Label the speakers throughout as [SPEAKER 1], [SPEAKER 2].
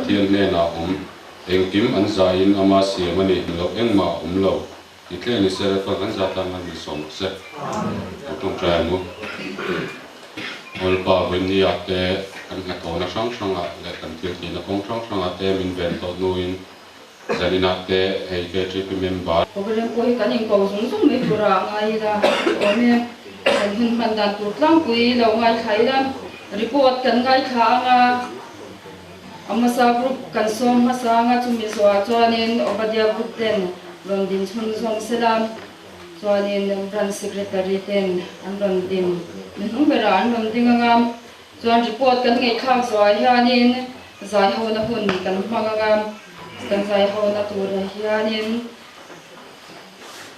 [SPEAKER 1] Pathian hnenah a awm. Engkim an zaiin ama siam a ni loh engmah a awm lo. Ti tleng ni se Lalpa kan za tan han min sawm rawh se. Lo tawngtai ang u. Lalpa vawinia te kan hnathawhna hrang hrangah leh kan thiltihna kawng hrang hrangah te min ven tawh hnuin zaninah te hei KTP member.
[SPEAKER 2] Program pawh hi kan inko zung zung mai tura ngai ila awm e. Kan hun hman dan tur tlangpui lo ngaithla ila report kan ngaithla anga Amasa group kan sawm hmasa anga chumi zawhah chuanin Obadiah group ten rawn din chhunzawm sela chuanin branch secretary ten an rawn din ni hnung berah an rawn ding anga chuan report kan ngaihthlak zawhah hianin zaihona hun kan hmang anga kan zaihona turah hianin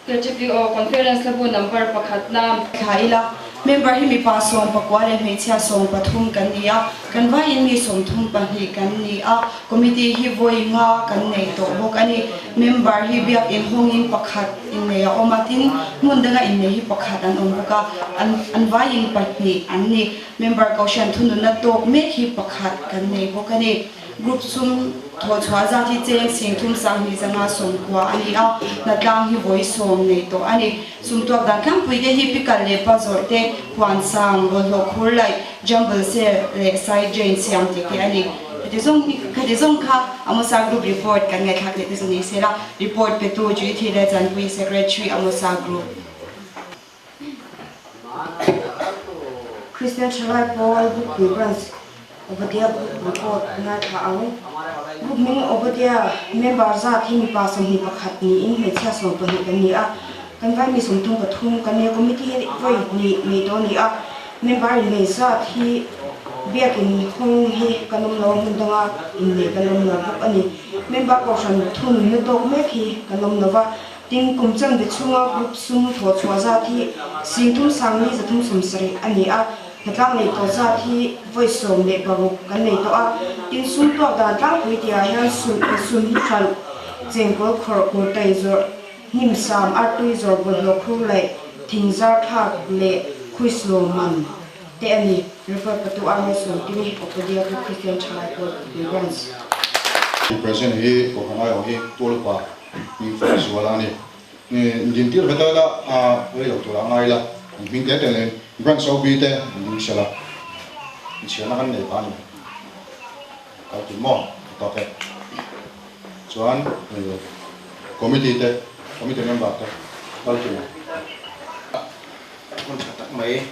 [SPEAKER 2] KTPO Conference hlabu number pakhat na.
[SPEAKER 3] Thla ila, member hi mipa 14 leh hmeichhia 13 kan ni a, kan vaiin mi 32 kan ni a, committee hi vawi nga kan nei tawh bawk a ni. Member hi biakin hawngin pakhat innei a awm a, tin hmun danga innei hi pakhat an awm bawk a, an an vaiin pahnih an ni. Member kohhran thununna tawk mek hi pakhat kan nei bawk a ni. Group sum thawhchhuah zat hi cheng 30 290 a ni a, hnatlang hi vawi 10 nei tawh a ni. Sum tuak dan tlangpui te hi pikal leh pa zawrh te, huan sang, bawlhhlawh khur laih, jumble sale leh side drain siam tih te a ni. Heti zawng hi khati zawng kha Amosa Group report kan ngaihthlak leh te chu ni sela, report petu Juithi leh Chanpui Secretary Amosa Group.
[SPEAKER 4] Christian Thalai Pawl Bukpui Branch Obadiah Group Report ngaithla ang. Group hming Obadiah member zat hi mipa 21 niin hmeichhia 12 kan ni a. Kan vai mi 33 kan ni a. Committee hi vawi hnih nei tawh a ni a. Member innei zat hi biakin hawng hi kan awm lo a, hmun danga innei kan awm lo bawk a ni. Member kohhran thununna tawk mek hi kan awm lo va. Tin, kum chanve chhunga group sum thawhchhuah zat hi 30 370 a ni a, hnatlang nei tawh zat hi vawi 16 kan nei tawh a. Tin, sum tuak dan tlangpui tihah hian sum sum hi hralh, chengkawl khawrh, kurtai zawrh, hnim sam, artui zawrh, bawlhhlawh khur laih, thing zar thlak leh khuislaw man te a ni. Refer Patu Army Sawmtimi, Okodia Group Christian Thalai Pawl Pui Branch.
[SPEAKER 5] President hi Kohhran aiawh hi Tualupa Hming fak zual a ni. Din tir vet ila a rei lo tur a ngai ila an hming te te nen Branch OB te an ding sel a, inchhiarna kan nei pah a ni. Kal tum maw a tawk e. Chuan Committee te, Committee member te kal tum ang.
[SPEAKER 6] Hun tha tak mai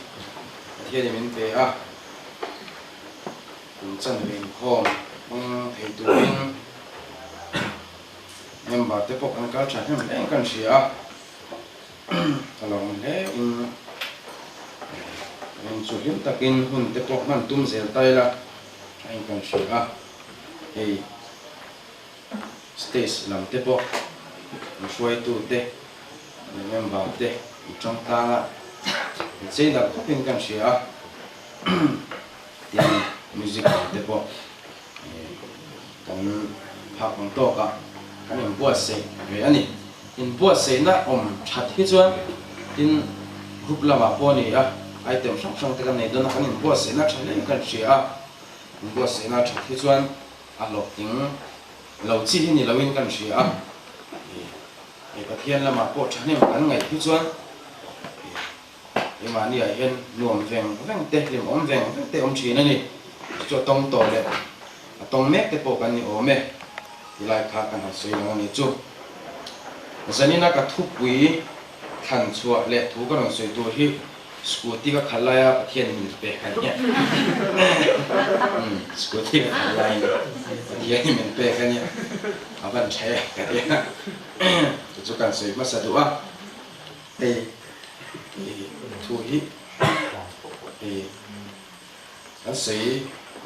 [SPEAKER 6] Pathianin min pe a, kum chanve inkhawm hmang thei turin Member te pawh kan kal tha hnem hle in kan hria a, ka lawm hle in kan inchu hlim takin hun te pawh hman tum zel ta ila a in kan hria a, hei stage lam te pawh an hruaitu te leh member te an tang tlang a, an chei nalh khawp in kan hria a, tin music lam te pawh. Kan phak ang tawkah kan inbuatsaih ve a ni. Inbuatsaihna awm that hi chuan tin group lamah pawh a ni a, item hrang hrang te kan nei dawn a, kan inbuatsaihna tha hle kan hria a. Inbuatsaihna that hi chuan a hlawhtling lo chi hi ni loin kan hria a. Hei Pathian lamah pawh thahnem kan ngaih hi chuan Keimahniah hian nuam veng veng te, hlimawm veng veng te awm thin a ni. Chu chu a tawng tawh leh a tawng mek te pawh kan ni awm e ti lai kha kan han sawi lang a ni chu. Zanina ka thupui thlan chhuah leh thu ka rawn sawi tur hi scooty ka khalh laia Pathian min pek a nia. Umm scooty ka khalh laiin Pathian min pek a nia. A van tha e ka ti a. Chu chu kan sawi hmasa duh a. Hei thu hi kan sawi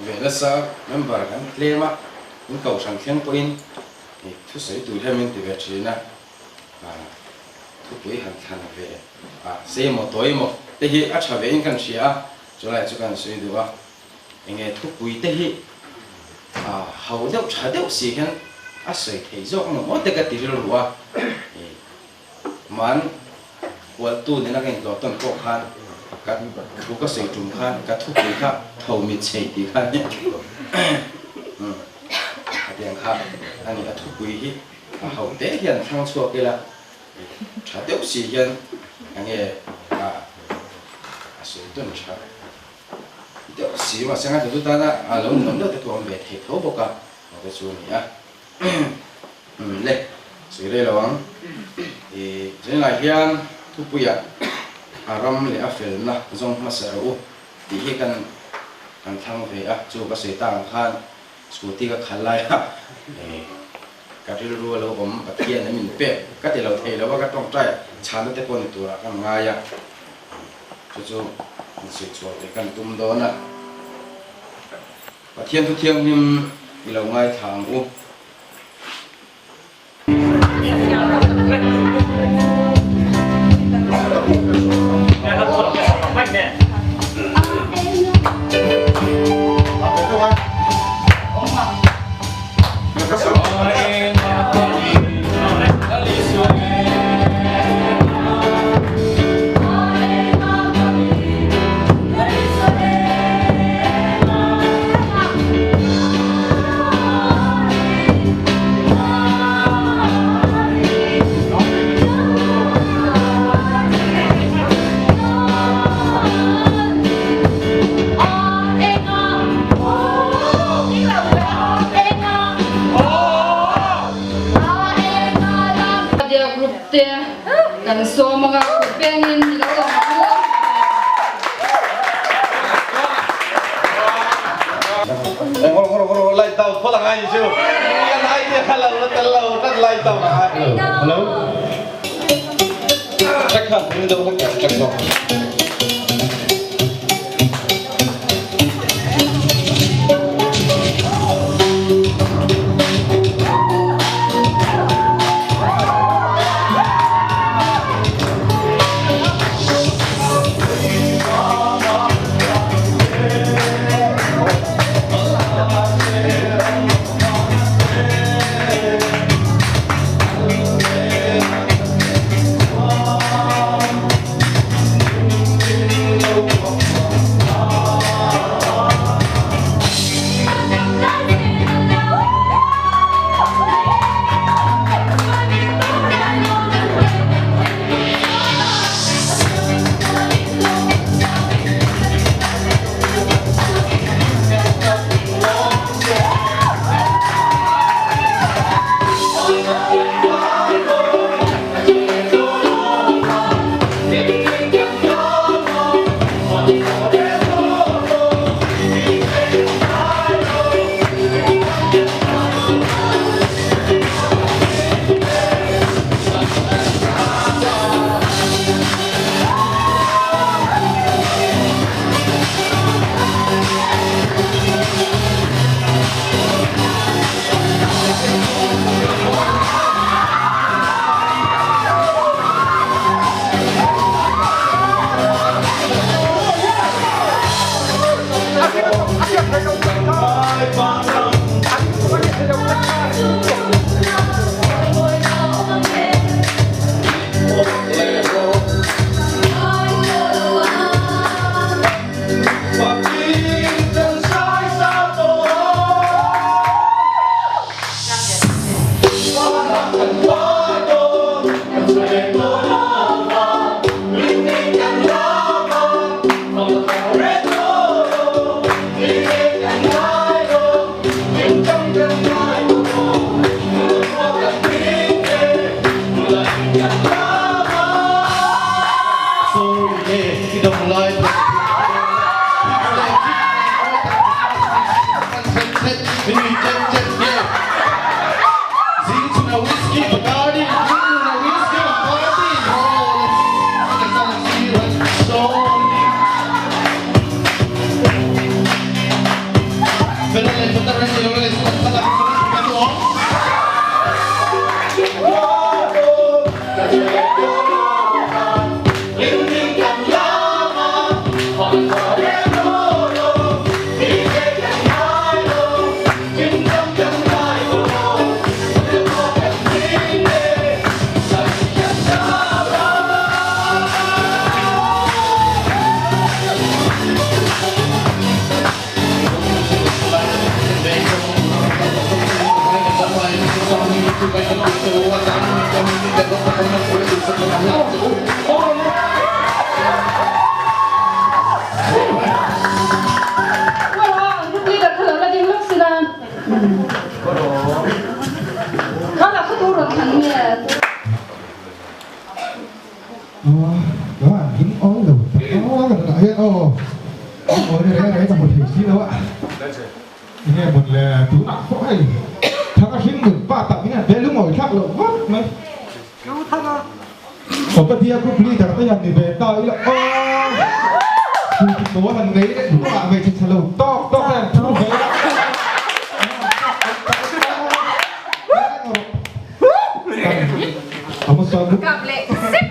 [SPEAKER 6] ve nasa member kan tlem a, in kohhran thleng pawhin thusawi tur hian min ti ve thin a, thupui han thlan ve a sei emaw tawi emaw te hi a tha ve in kan hria a, chulai chu kan sawi duh a, enge thupui te hi ho deuh tha deuh si hian a sawi thei zawk ang maw te ka ti rilru a. Man kualtu nena ka intlawh tawn pawh khan ka thu ka sawi tum khan ka thupui kha tho mit chheih tih kha nia. Khatiang kha a ni, a thupui hi a ho te hian thlang chhuak ila tha deuh si hian enge a a sawi tawn tha deuh si mahse ngaithla tu tana a lo nuam deuh te pawh a awm ve thei tho bawk a aw te chu a ni a umm le sawi rei lo ang ih zenah hian thupuiah a ram leh a felna zawng hmasa rawh u tih hi kan kan thlang ve a chu ka sawi ta ang khan Scooty ka khal lai a, ka rilru a lo awm, Pathian a min pek ka ti lo thei lo a, ka tawngtai chhana te pawh ni turah ka ngai a, chu chu in sawi chhuah ve kan tum dawn a, Pathian thu thianghlim i lo ngaithla ang u.
[SPEAKER 2] Dia group te kan sawm anga kut pengin i lo lang ang u.
[SPEAKER 7] Ka van hlim awi lo tak aw ka nunah hian aw hlim awi na reng reng ka hmu thei si lo a. Enge mawn le tunah pawh hei thang a hring nun pa tak in an be lungawi thlak loh vak mai. Obadia group leader te hian ni ve ta ila aw chu pawl han nei leh hnungah hmeichhe chhe lo tawk tawk hian thu ve ila.
[SPEAKER 8] Kap leh sep.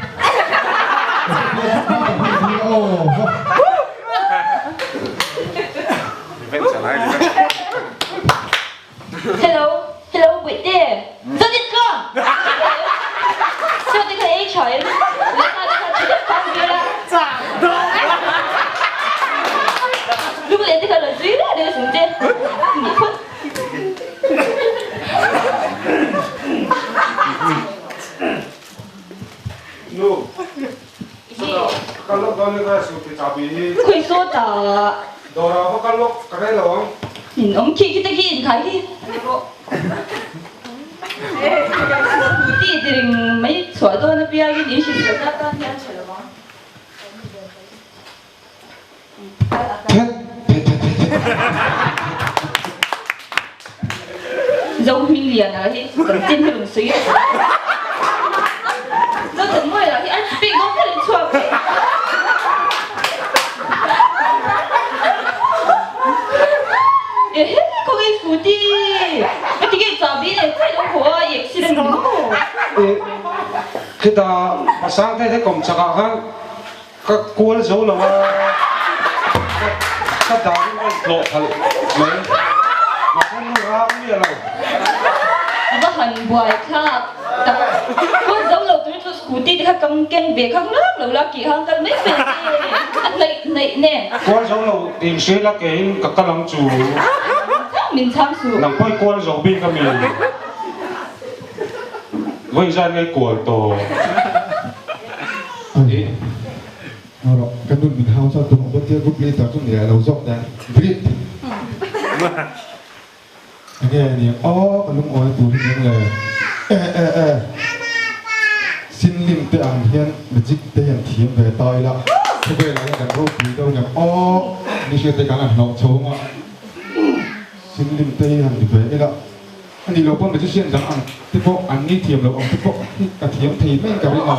[SPEAKER 2] Hello, hello Buihte. Zawt it ka. Chaw te kha ei tha em? Lehkha te kha tha deuh khan zir la. Lunglen te kha rawn zui reuh reuh chung che. Nih phawt.
[SPEAKER 9] Nu, sawtah ka kal lawk dawn nia ka suit chahbi hi.
[SPEAKER 2] Khawi sawtah?
[SPEAKER 9] Dawrah va kal lawk ka rei lo ang.
[SPEAKER 2] In awm khi khi te khi in khai khi. Ti tiring mai chhuah dawn apiangin in hrilhfiahna atan hian tha lo ang. Zohmingliana hi chanchin hi rawn sawi a. Zothanmawia hi an speak dawn kher in chhuak mai. Ehe khawnge scooty ka ti nge chahbi leh chai lo haw a i accident ni maw?
[SPEAKER 9] Khitah Pasangte te kawmchakah khan Ka kual zo lo a, ka darin ka intlawh phalh mai. Mahse nu ram miah lo.
[SPEAKER 2] A va han buai thlak tak. Kual zo lo turin chu scooty te kha kam ken ve khang lak lo la kih hang kal mai mai che. A hnaih hnaih nen.
[SPEAKER 9] Kual zo lo tih in hria la keiin ka kal ang chu.
[SPEAKER 2] Min chhang suh.
[SPEAKER 9] Nang pawh i kual zo bik a mi. Vawi zan nge kual tawh.
[SPEAKER 7] Ani rawh ka nun min hau chuan tum ang tia group leader chu ni leh lo zawk nen Brit enge ni ang aw ka lungawi tur hi eng le e e e sin lim te ang hian magic te hian thiam ve ta ila khawvelah hian kan ropui deuh nen aw ni hriat te kan han hlauh chho anga sin lim te hi han ti ve ila. A nih loh pawh magician dang ang te pawh an ni thiam loh ang te pawh hi ka thiam thei mai ka ring a.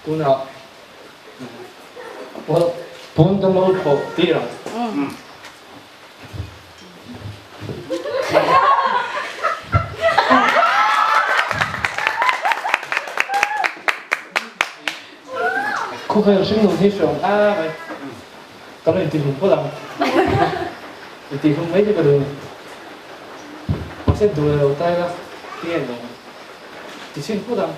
[SPEAKER 10] Tunah pawn ka lo thawh tir ang. Khawvel hring nun hi hreawm a mai. Ka lo intihlum phawt ang. Intihlum mai hi ka duh a ni. Mahse duh leh lo ta ila tinge ni ang. Ti chhin phawt ang.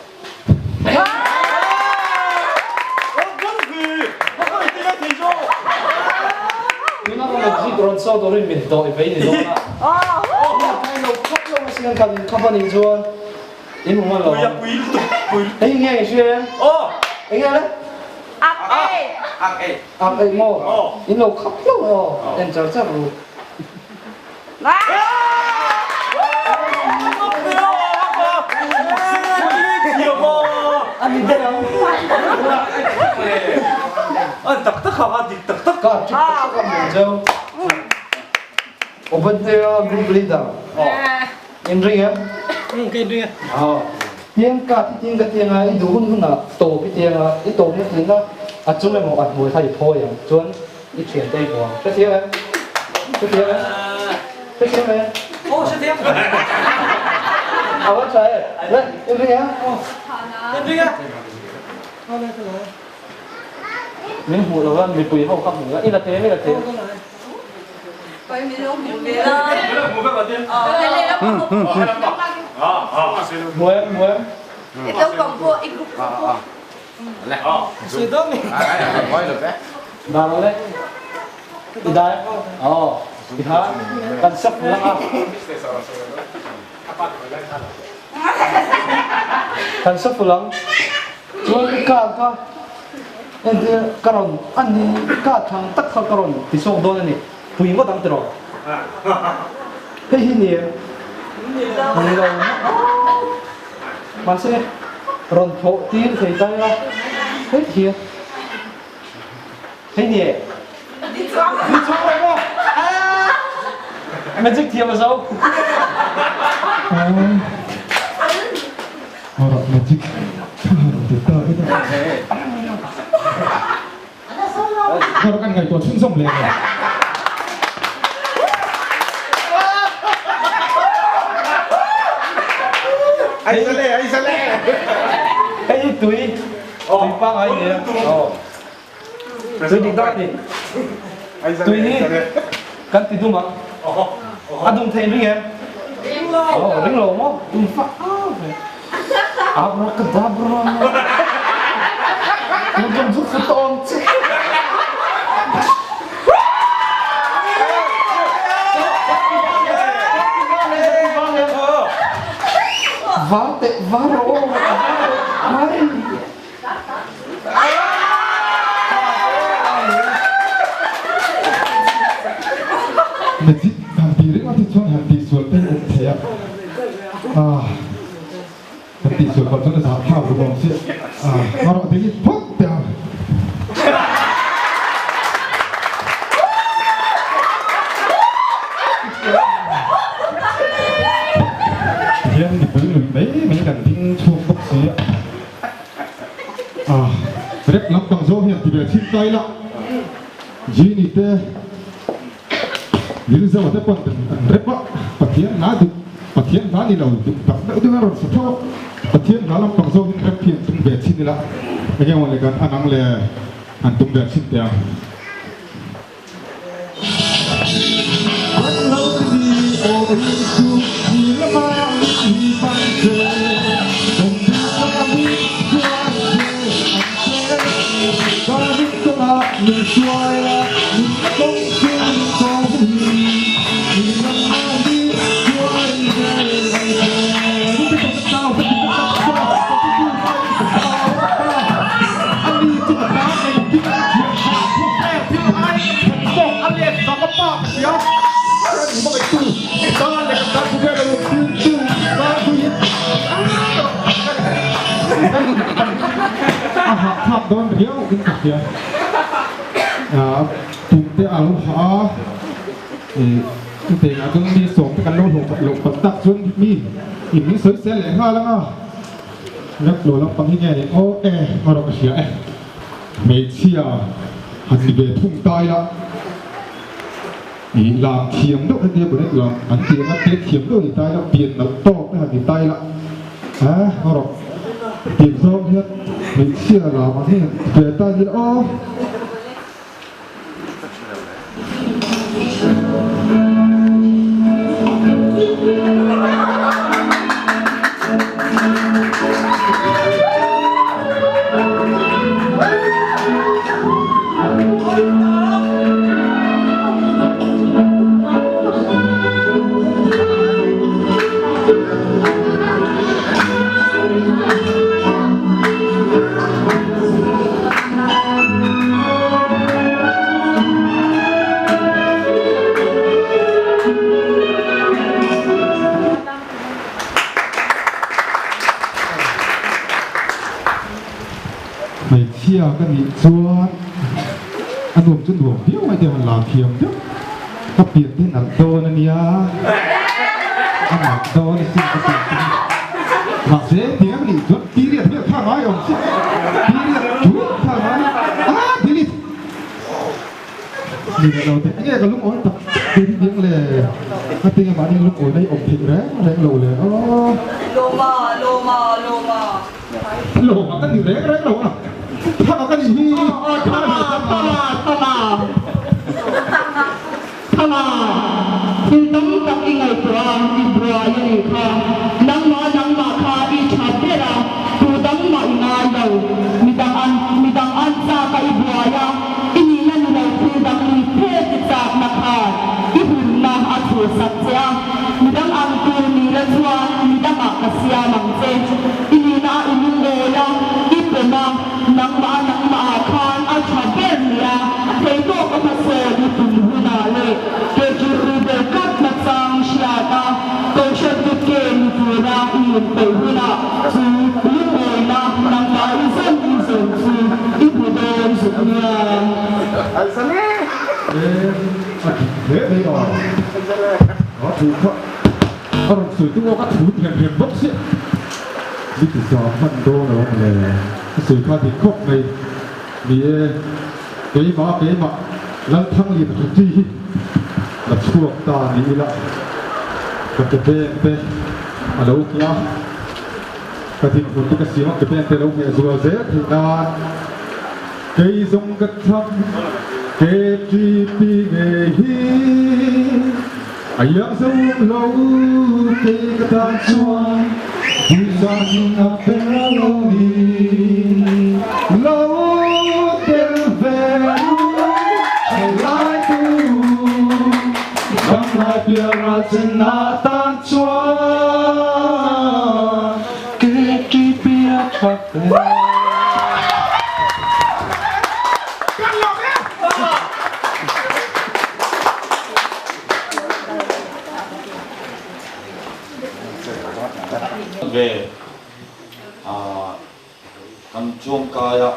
[SPEAKER 10] Tuna ka magic rawn saw turin min dawih mai ni dawn a. Kai lo khawp lo a sian kan khawp a nih chuan in hmu hman lo ang. Hei nge i hria em? Eng nge le? Ak ei maw? In lo khawp lo aw en char char ru. Obadaya group leader. In ring em? Tiang ka ti tiang ka tiang a i duh hun hun ah tawp i tiang a i tawp na tlin a a chung emaw a hnuai kha i phawi ang chuan I thian te i buang. Hrethiam em? Hrethiam em? Hrethiam em?
[SPEAKER 11] Aw, hrethiam.
[SPEAKER 10] A va tha e. Le, in ring a?
[SPEAKER 11] In ring a.
[SPEAKER 10] Min hmuh lo a, mipui ho kha hmu a. I la te em? I la te em? Kan sa full ang. Chuan i car kha entir ka rawn a ni car thang tak kha ka rawn ti chhuak dawn a ni. Pui ngawt ang tiraw? Hei hi ni em? Ni lo. Mahse rawn thlawh tir thei ta ila hei hian hei ni e. Ni chuang lo maw? Magic thiam a zo.
[SPEAKER 7] Magic ti ta ila. Thar kan ngaihtuah chhunzawm leh ang.
[SPEAKER 9] Ai zale, ai zale.
[SPEAKER 10] Hei hi tui, tui pangai ni a. Tui dik tak ni. Tui hi kan ti dum ang. A dum thei ring em?
[SPEAKER 11] Ring lo.
[SPEAKER 10] Ring lo maw? Dum fak au ve. Abracadabra. Tun tum chu fu tawng che. Va teh va rawh mai.
[SPEAKER 7] Magic han tih ringawt hi chuan han tihsual te hi awm thei a. Ah. Kan tihsual palh chuan a zahthlak ru awm chiah. Ah, a rawh delete phawt teh ang. Hian mipui lui mai mai kan ding chhuak bawk si a. Ah, rep lampang zawng hian ti ve chhin ta ila. Genie te Lilzo te pawn an rep a, Pathian hla duh, Pathian hla ni lo duh tak deuh deuh a rawn sa tho a, Pathian hla lampang zawkin rep hi an tum ve chhin ila, enge maw le kan an ang le an tum ve chhin teh ang. Kan lo ti mi aw Isu ni lama mi pan che, kan duh lama mi chuan che an che, ka ring kawngah min hruai la. A hahthlak dawn riau in ka hria. Tum te a lo hah a, chutengah chuan mi sawm te kan lo hlawh loh palh tak chuan mi in min sawi sel leh nghal ang a, rep lo lampang hi nge ni aw e a rawh ka hria e, hmeichhia han ni ve thung ta ila ih lam thiam deuh heti a bonet lam an tih anga te thiam deuh ni ta ila pian nalh tawk te han ni ta ila a a rawh tih zawng hian hmeichhia lam ang hi han ti ve ta ila aw. Hmeichhia ka nih chuan a nuam chu nuam viau mai te han la thiam deuh ka pian te nalh dawn a nia a nalh dawn a sin ka pian te mahse tiang nih chuan period vel kha ngai awm chiah period chu kha ngai ah delete ni leh lo te enge ka lungawi tak tak te hi diang le a tinge mahni lungawi na hi awm theih reng reng lo le aw
[SPEAKER 3] Lawma lawma lawma
[SPEAKER 7] Lawma ka ni reng reng lo a thanga ka nih hi
[SPEAKER 12] Thanga thanga thanga thanga. Thil tam tak i ngaihtuah a, i buai a nih kha. Nangmah nangmah kha i tha ber a, tu dang mah i ngai lo. Midang an midang an chak a i buai a, i nihna ni lo thil dang ni phet i chakna khan i hunna a chhuhsak che a. Midang ang tur ni la chuan midangah ka siam ang che. I nihna a i lungawi a, i pawm a, nangmah nangmah ah khan a tha ber nia theitawk a hmasawn i tum hunah leh KGP ber tlat hmachang hriat a, Kohhran kut ke ni tura i inpeih hunah chu lungawina nangmah i zawn i zawn chu i hmu dawn zuk nia.
[SPEAKER 7] E, a dik hle mai a, a thu kha a rawn sawi tung awk a thu them hem bawk chiah. Mi ti zam hman dawn a awm le, a sawi kha dik khawp mai. Ni e, keimah keimah Lalthanglian Hruti hi la chhuak ta ni ila ka ke beng te a lo ngheh a, ka dinhmun te ka siam a ke beng te a lo ngheh zual zel theih nan kei zawng ka thlang KTP ngei hi a iang zo lo kei ka tan chuan duhzan in a ber lo ni lo tel ve u thalai tu damlai pialral chen a tan chuan KTP a tha ber.
[SPEAKER 13] Ve a kan chuang kai a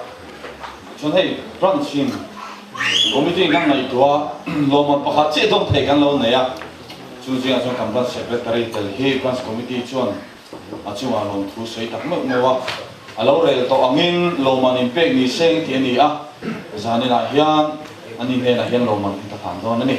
[SPEAKER 13] chuan hei branch in committee kan ngaihtuah lawmman pakhat chiah dawng thei kan lo nei a chu zingah chuan kan branch secretary tel hi branch committee chuan a chungah lawmthu sawi tak meuh meuh a a lo rel tawh angin lawmman in pek ni seng tih a ni a zaninah hian ani hnenah hian lawmman in ka hlan dawn a ni.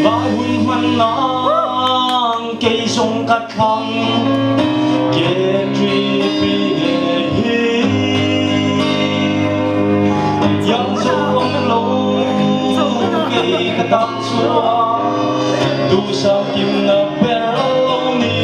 [SPEAKER 14] Lai hun hman nan kei zawng ka thlang KTP nge hi Iang zo ang lo kei ka tan chuan duhsam kimna ber lo ni.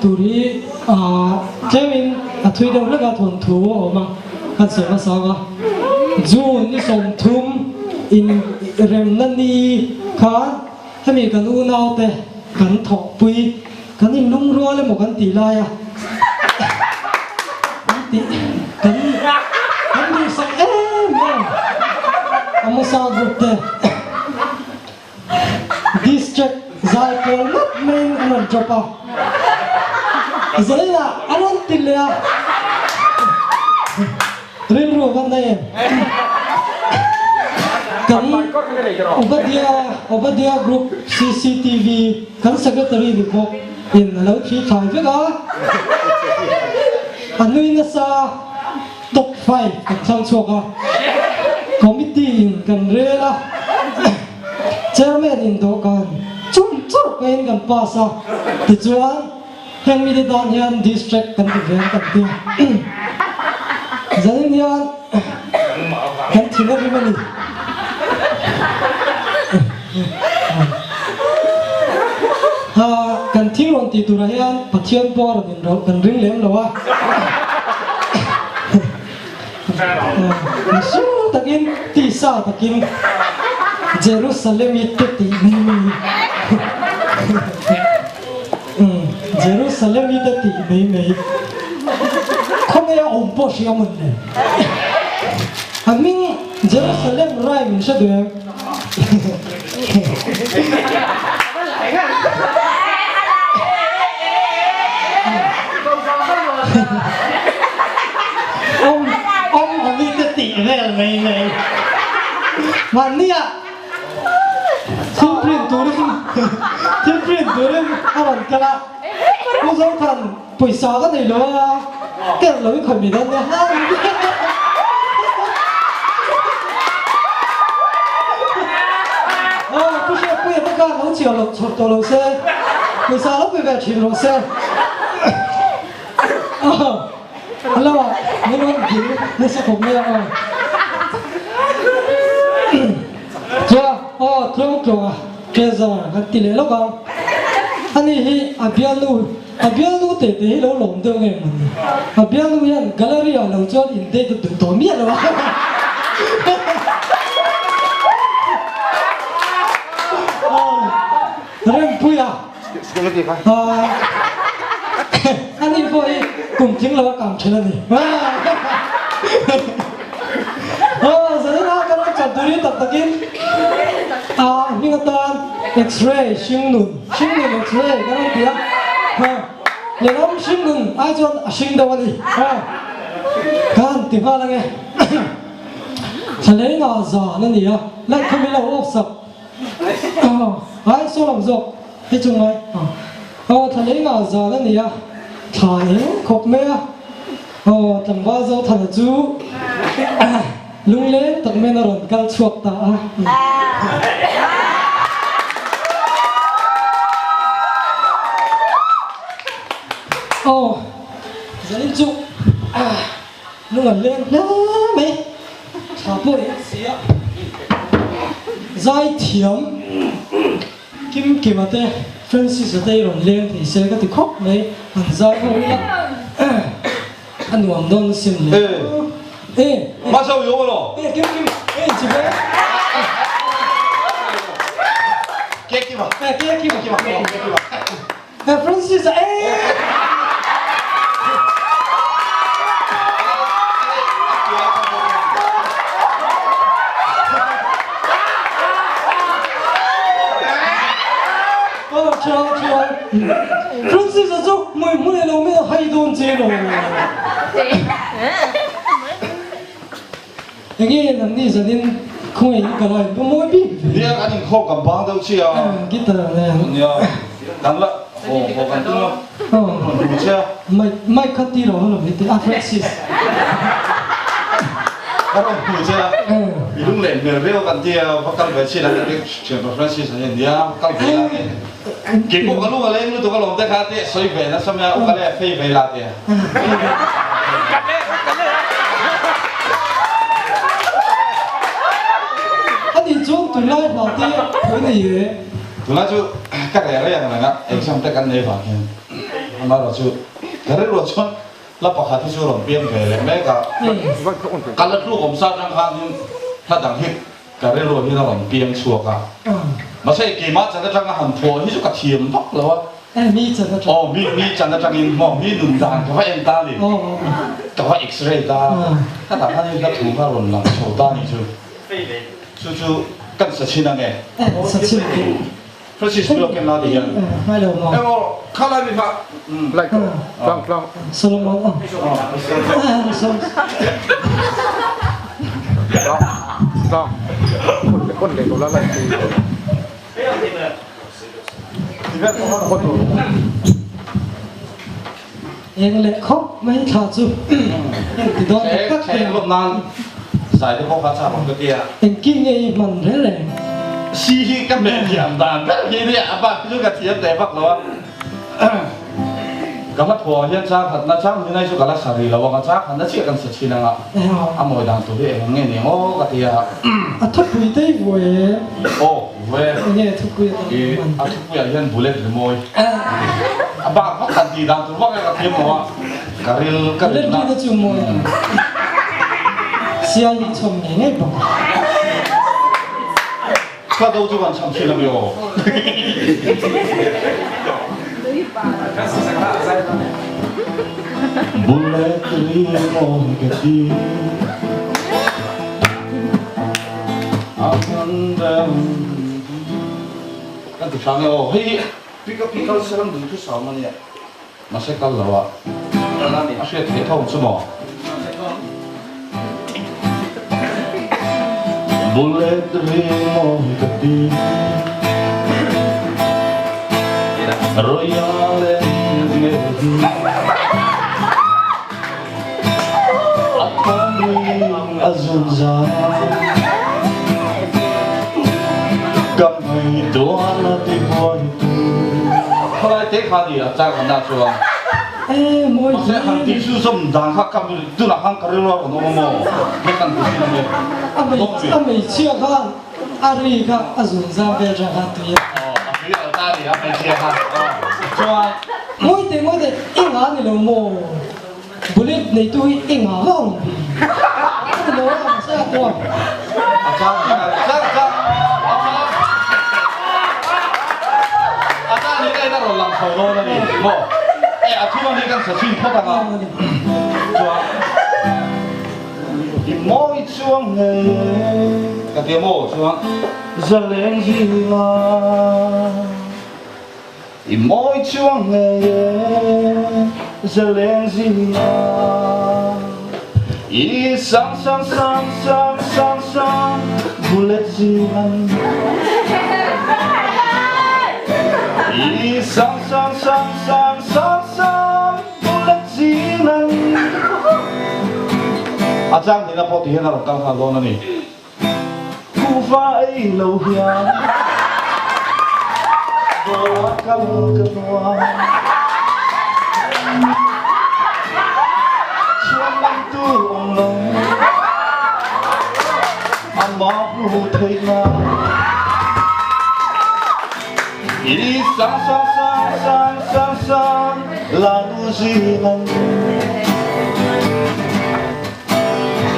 [SPEAKER 10] Tur hi tlemin a thui deuh hlek a thawnthu a awm a, kan sawi hmasa ang a. June ni 30 in remna ni khan hemi kan unaute kan thawhpui kan inlungrual emaw kan tih lai a, kan tih kan kan duhsak em em Amosa group te. District zai pawl ngawt maiin an rawn drop a, Zaina a rawn ti leh a, rilru a va na em? Kan Obadia Obadia Group cctv kan Secretary ni bawk in a lo thli thlai vek a, a nui nasa. Top 5 kan thlang chhuak a, Committee in kan rel a, Chairman in dawhkan chum churh pawhin kan pass a, tichuan heng mite tan hian District kan ti ve ang kan ti a, zanin hian kan thin a rim a ni. Kan thil rawn tih turah hian Pathian pawh a rawn inrawlh kan ring lem lo a. Mihring takin, tisa takin Jerusalem i te tih mai mai Jerusalem i te tih mai mai khawnge a awm pawh hria mawn le. A hming Jerusalem rai min hre duh em? Awm awm awmi te tih vel mai mai. Mahnia thil print turin thil print turin a rawn kal a.
[SPEAKER 11] Pu Zothan pawisa ka nei lo a, ker lo i khawi mi dawn nia. Aw Pu Hriatpuia te khan lo chhiar loh chhawr tawh lo se, pawisa lo pe ve thin rawh se. Hello ah min rawn dil nasa khawp mai a aw. Chuan aw tluang tluang a treasure kan ti leh lawk ang. Ani hi a bialnu a bialnu te te hi lo lawm deuh nge maw ni. A bialnu hian gallery ah lo chuan in date a duh tawh miah lo a. Rempuia. Ani pawh hi kum tling lo a kang thin a ni. Aw zanina ka rawn chat duri tak takin a hming atan X-ray hringnun hringnun X-ray ka rawn ti a. Lehlam hringnun ai chuan a hring deuh a ni. Ka han ti nghal ange. Thlaleng ah zan a ni a, light kha min lo off sak. Ai saw lo zawk hei chu ngai aw thla lei ngah zan a ni a thla eng khawp mai a aw tlangval Zothana chu lungleng tak maiin a rawn kal chhuak ta a. Aw zanin chu lung an leng hle mai. Thla pawh hi a si a, zaithiam Kimkima te Francis-a te hi rawn leng thei se ka ti khawp mai, an zai ho ila a nuam dawn asin le. E e Kimkim e chi ve e Kekima e Francis-a e. Francis a chu hmui hmui lo min hai dawn che lo. Enge nangni zanin khawngaih in ka lai ka mawi bik ve.
[SPEAKER 13] Nia kan inkhawm kan bang deuh chiah a.
[SPEAKER 11] Guitar nen.
[SPEAKER 13] Nia kan la haw haw kan tum a. Rawn hmu che a.
[SPEAKER 11] Mic mic kha ti rawh lo heti a Francis.
[SPEAKER 13] Ka rawn hmu che a. I lung leh hmel viau kan ti a va kal ve chin a kan thianpa Francis a hian nia va kal ve la ti. Keipawh ka lung a leng lutuk alawm te kha te sawi ve nasa mai a u ka le fei ve la ti a.
[SPEAKER 11] Ani chuan tunlai hna te tho nei e.
[SPEAKER 13] Tunlai chu ka reh rei ang reng a, exam te kan nei vang hian amaherawh chu ka rilruah chuan hla pakhat hi chu rawn piang ve leh mek a, ka la tluk awm sa atang khan hla dang hi ka rilruah hian a rawn piang chhuak a, mahse keimah chan atanga han phuah hi chu ka thiam vak lo a.
[SPEAKER 11] Eh mi chan atang.
[SPEAKER 13] Aw mi mi chan atangin maw mi nun dan ka va en ta ni. Ka va x-ray ta. Ka tah khan hei ka thu kha rawn lang chho ta ni chu. Chu chu kan sa chhin ange.
[SPEAKER 11] Eh sa chhin ke.
[SPEAKER 13] Francis Milo ken la ti hian.
[SPEAKER 11] Ngai lo maw.
[SPEAKER 13] Eh aw kha lai mi kha.
[SPEAKER 9] Like tlang tlang.
[SPEAKER 11] Solomon aw.
[SPEAKER 9] Tlang tlang. Kon le ko la lai ti.
[SPEAKER 11] Eng leh khawp mai thla chu eng ti dawn tak tak te.
[SPEAKER 13] Lawm nan zai te pawh kha chak awm ka tia.
[SPEAKER 11] Engkin nge i hman reng reng?
[SPEAKER 13] Si hi ka hmeh thiam dan ber hi nia a bak hi chu ka thiam teh vak lo a. Ka hla thuah hian chang khatna chang hi nai chu ka la sa rih lo ang a, chang khatna chiah kan sa thin ang a, a mawi dan tur hi eng nge ni ang aw ka ti a.
[SPEAKER 11] A thupui te i vuai e.
[SPEAKER 13] Aw vuai e.
[SPEAKER 11] Enge a thupui a tam
[SPEAKER 13] I a thupuiah hian bullet rimawi a bak vak han tih dan tur vak e ka thiam lo a, ka ril ka
[SPEAKER 11] Bullet
[SPEAKER 13] rilna.
[SPEAKER 11] ri te chu mawi ang. Siai hi chhawm ngei ngei bawk.
[SPEAKER 13] Ka do chu kan cham thin a mi aw. Bullet rimawi ka ti a hman deuh kan ti hrang e aw hei hi pick up hi kal selam dun thu sam a nia mahse kal lo a a hriat theih tho ang chu maw. Bullet rimawi ka ti Royal en.
[SPEAKER 14] nge hi A thawmui a zun zam Ka ngaihtuah na ti buai tu
[SPEAKER 13] Khalai te kha ni a char kan dah chuan. Mahse han tih chu zawm dan kha ka tunah khan ka rilru a rawn awm a maw? He kan ti thin ania.
[SPEAKER 11] A hmeichhia khan a ri kha a zun zam vel tang khan tui a.
[SPEAKER 13] Aw a tui lo ta ni a hmeichhia kha. Chuan.
[SPEAKER 11] Ngawi teh ngawi teh i ngah ni lo maw? Bullet neitu hi i ngah vak ang bi. A ni lo a mahse a tuam.
[SPEAKER 13] A chang a chang a chang a chang a chang ni na rawn lang chho dawn a ni maw? E a thu ani kan sa chhin phawt ang a. Chuan i mawi chuang nge ka ti a maw chuan zaleng zila. I mawi chuang ngei e zaleng zinga I sang sang sang sang sang sang bullet zingan I sang sang sang sang sang sang bullet zingan A chang nihna pawh ti hian a rawn kal nghal dawn a ni. Kuhva ei lo hian dawr kal ka nuam. Chhuan lam tur awm lo amah hmu theih nan. I sang sang sang sang sang sang la nu zingan.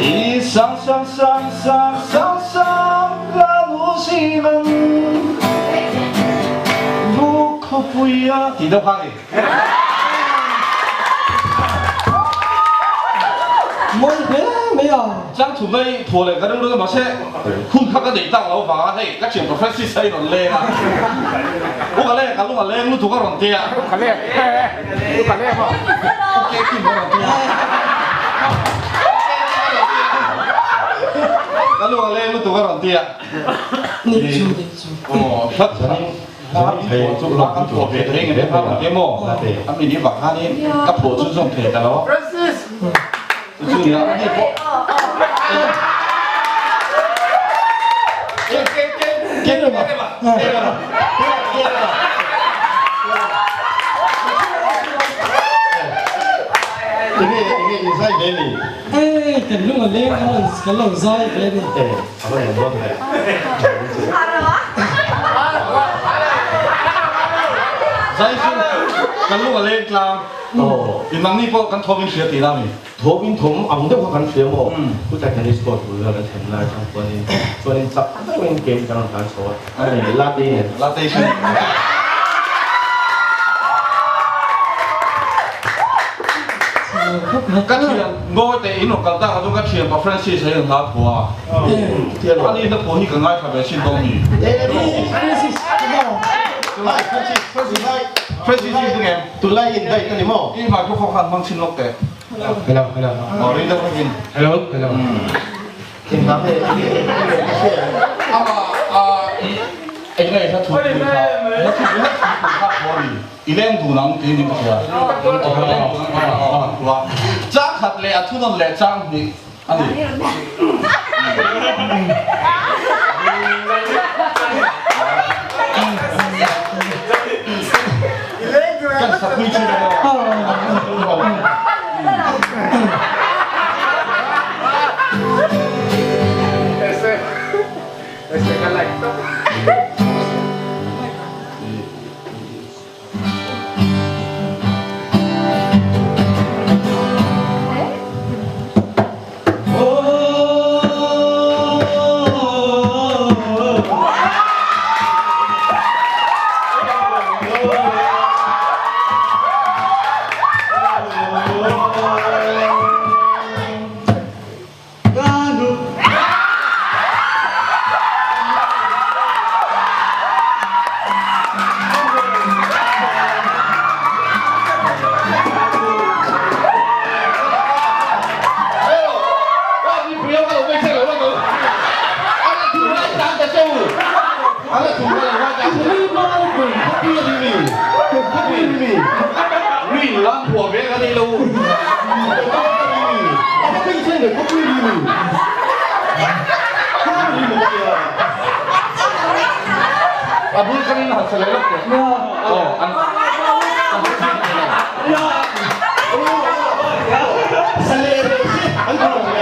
[SPEAKER 13] I sang sang sang sang sang sang la nu zingan. Lu khawpui a ti deuh kha ni.
[SPEAKER 11] Mawi hle mai a.
[SPEAKER 13] Chang thu mai phuah leh ka ring ring a mahse hun kha ka nei tak lo vang a hei ka thian pa Francis a in rawn leng a u ka leng ka lung a leng lutuk a rawn ti a u ka leng u ka leng maw u ke kim a rawn ti a ka lung a leng lutuk a rawn ti a
[SPEAKER 11] ni chu ni chu
[SPEAKER 13] aw hlat Zanin chu hla kan phuah ve thei nge hla kan ti maw? A mi ni vang khanin ka phuah chu zawm thei ta lo. Chu chu nia ani pawh Ke ke ke ke ke ke ma ke ke ma ke ke ma
[SPEAKER 5] Enge enge in zai ve ni?
[SPEAKER 11] Hei kan lung a leng a rawn kan lo zai ve ni.
[SPEAKER 5] E a va en dawn ve.
[SPEAKER 13] Zai chu kan lung a leng tlang. In nangni pawh kan thawm in hria tih la mi?
[SPEAKER 15] Thawm in thawm ang deuh kha kan hria maw? Chutlai tennis court bul vel kan thlen lai atang chuanin chuanin chak deuhin ke hi kan rawn tlan chho a. Latte nen.
[SPEAKER 13] Latte chu. Ka thian ngawi teh in rawn kal tak a chu ka thian pa Francis a hian hla phua a. Ani hla phua hi ka ngaithla ve chin dawn mi.
[SPEAKER 11] Francis
[SPEAKER 5] Francis Francis
[SPEAKER 13] Francis hi tu nge?
[SPEAKER 5] Tunlai in daih a ni maw?
[SPEAKER 13] I microphone khan hmang chin lawk teh.
[SPEAKER 15] Hello hello.
[SPEAKER 13] Aw ring deuh hlek in.
[SPEAKER 15] Hello hello.
[SPEAKER 13] Eng nge hla thu pui kha hla thu pui hla thu pui kha phuah a ni i leng dun ang tiin in ka hria i leng dun ang tiin an phuah a chang khat leh a thunawn leh chang hnih a ni. Kan sakpui thin a maw?
[SPEAKER 7] le khawpui ri ni.
[SPEAKER 13] A bul tangin han sa leh lawk teh. Aw an
[SPEAKER 15] Sa leh reh si an thaw lo.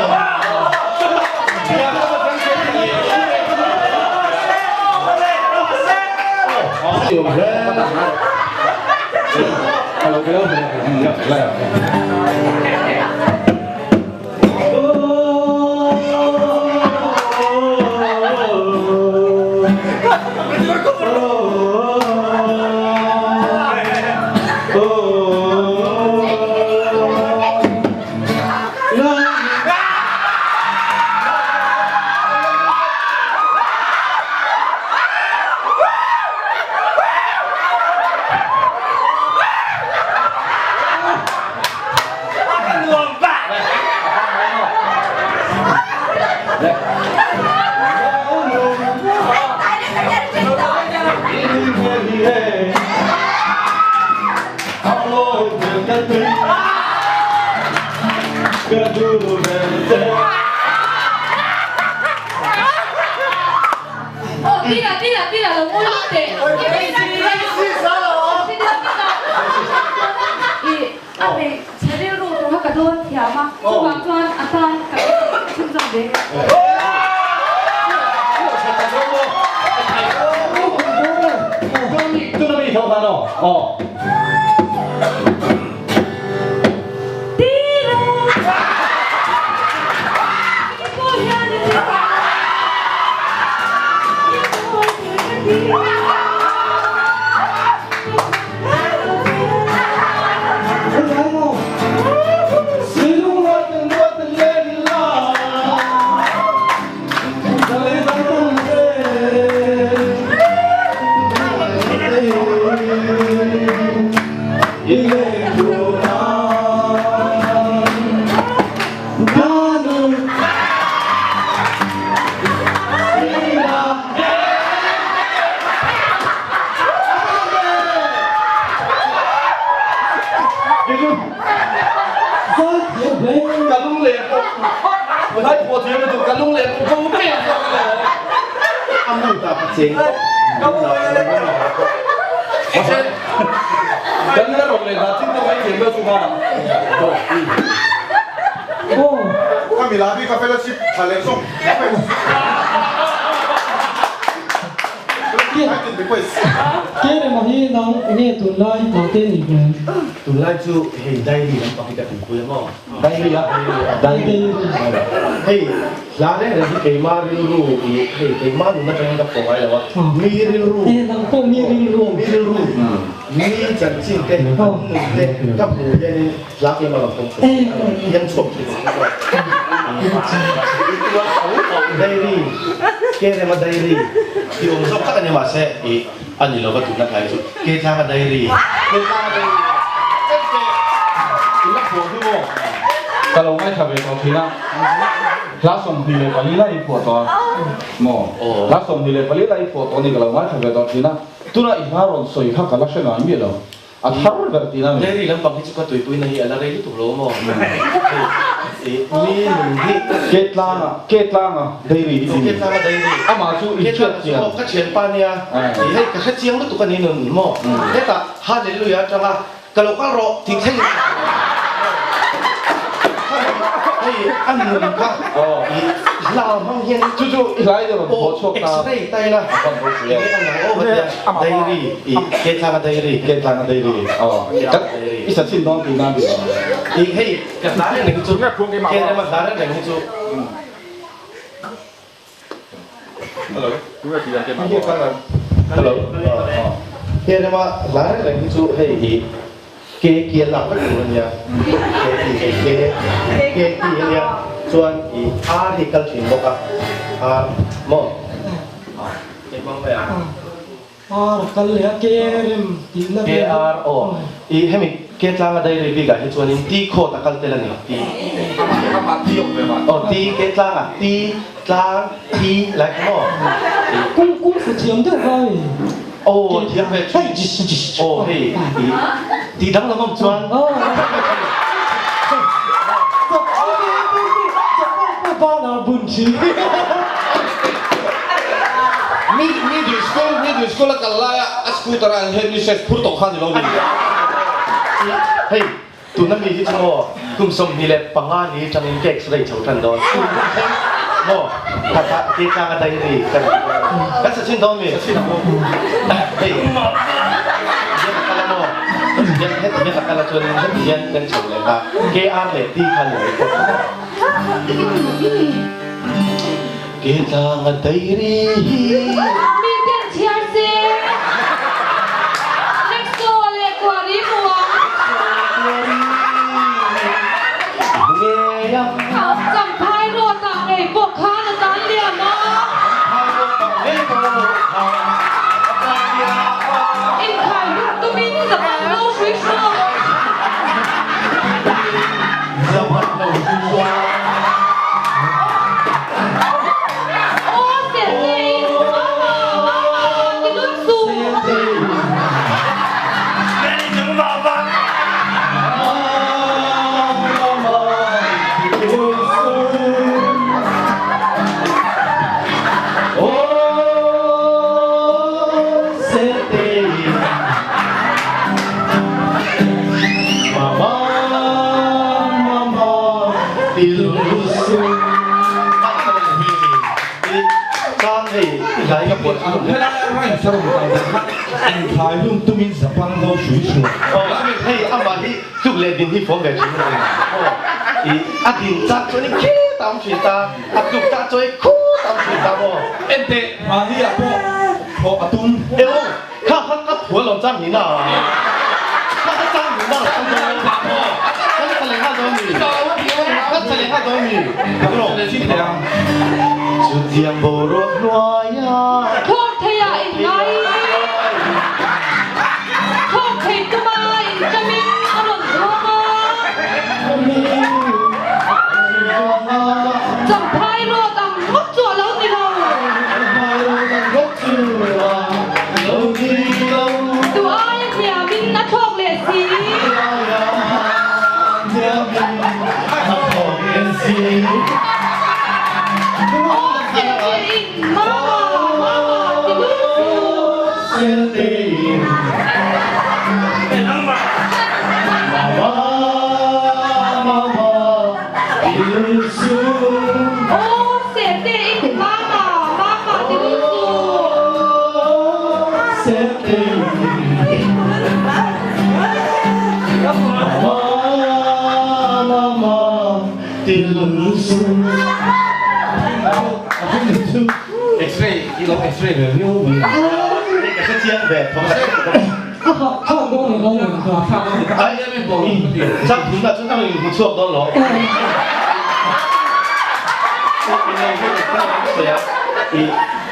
[SPEAKER 15] Tunlai chu hei diary lampang hi ka tuipui a maw? Diary a? Diary. Hei hla reng reng hi keima rilru i hei keima nun atangin ka pawh ngai lo a, mi rilru.
[SPEAKER 11] E nang pawh mi rilru.
[SPEAKER 15] Mi rilru, mi chanchin te, an nun te ka hmuh hianin hla keima lam pawh thin hian chhuak thin. Diary, Kerema diary ti awm zawk tak a ni mahse i A ni lova tuna tlai chu ke tlanga diary.
[SPEAKER 13] Ke tlanga diary. Ente i la phuah chu maw? Ka lo ngaithla ve tawh thin a. Hla 24 lai i phuah tawh a maw? Hla 24 lai i phuah tawh a ni ka lo ngaithla ve tawh thin a. Tuna i hla rawn sawi kha ka la hre ngai miah lo. A thar ber tih na mi.
[SPEAKER 15] Diary lampang hi chu ka tuipuina hi a la rei lutuk lo maw? Hei mi nun hi.
[SPEAKER 13] Ke tlanga, ke tlanga diary hi
[SPEAKER 15] ti. Ke tlanga diary.
[SPEAKER 13] Amah chu i hriat chian.
[SPEAKER 15] Ka thianpa nia. Hei ka hre chiang lutuk a ni nun maw? Hetah Hallelujah atanga ka lo kal rawh tih thleng in. Hei a nun kha i hla hmang hian.
[SPEAKER 13] Chu chu i hlai te rawn haw chhuak ta.
[SPEAKER 15] X-ray ta ila. Diary i ke tlanga diary.
[SPEAKER 13] Ke tlanga diary. Aw. I sa chin dawn tih nan ti.
[SPEAKER 15] I hei ka hla reng reng hi chu ke rema hla reng reng hi chu.
[SPEAKER 13] Hello.
[SPEAKER 15] Hello. Ke rema hla reng reng hi chu hei i ke kia lak vek tur ania. Ke ti hei ke ke ti ania chuan i ar hi kal thin bawk a ar maw.
[SPEAKER 11] Ar kal leh a ke rem tihna
[SPEAKER 15] vel. KR aw i hemi ke tlanga diary bikah hi chuanin T khawt a kal tel a ni T aw T ke tlanga T tlang T lai kha maw
[SPEAKER 11] Kung kung fu thiam deuh vai
[SPEAKER 15] aw thiam ve thin aw hei i tih danglam awm chuan. si.
[SPEAKER 13] Mi middle school middle school a kal laia a scooter a an headmistress phur tawh kha ni lo ni.
[SPEAKER 15] Hei tuna mi hi chu maw kum 25 ni tangin ka x-ray chho tan dawn maw kha kha ke tlang a diary ka nei dawn kan sa chin dawn mi hei hian a kal a maw hian heti hian a kal a chuanin heti hian kan chho leh a KR leh T kha ni mai pawh. Ke tlang a diary hi.
[SPEAKER 2] Mi ten chhiar se. Nexo leh Kuari hmu ang.
[SPEAKER 15] Hmu ngei ang.
[SPEAKER 2] Champhai road ah ngei pawh khan a tan liam a.
[SPEAKER 15] Champhai road ah ngei pawh khan a tan liam a.
[SPEAKER 2] Inkhai hlum tumin zapan lo hrui hruai.
[SPEAKER 15] Zapan lo hrui hruai.
[SPEAKER 2] Aw Sertei, mama, mama, ti lut suh.
[SPEAKER 15] Hei amah hi tluk leh din hi fawm ve thin a ni. A din chak chuan in khi tam thin ta, a tluk tak chuan in khu tam thin ta maw.
[SPEAKER 13] Enteh mahni ah pawh thawh a tum.
[SPEAKER 15] Eo kha kha ka phua lawm chang ni na. Kha kha chang ni na chang dawn. Kan sa leh nghal dawn mi. Kan sa leh nghal dawn mi. Chutiang boruak hnuaia.
[SPEAKER 2] Thawk theia in ngai. Thawk thei tuma in chamin a rawn zuang a. Champhai road ang ngawt chu a lo ni lo. Tu aia hniamin a thlawk leh si. Aw Sertein mama mama ti lut su. Aw Sertein mama mama ti lut su.
[SPEAKER 13] X-ray i lo x-ray ve viau mai a.
[SPEAKER 15] Ka hre chiang ve thawm a Chang thum na chuan a rawn inhmu chhuak dawn lo.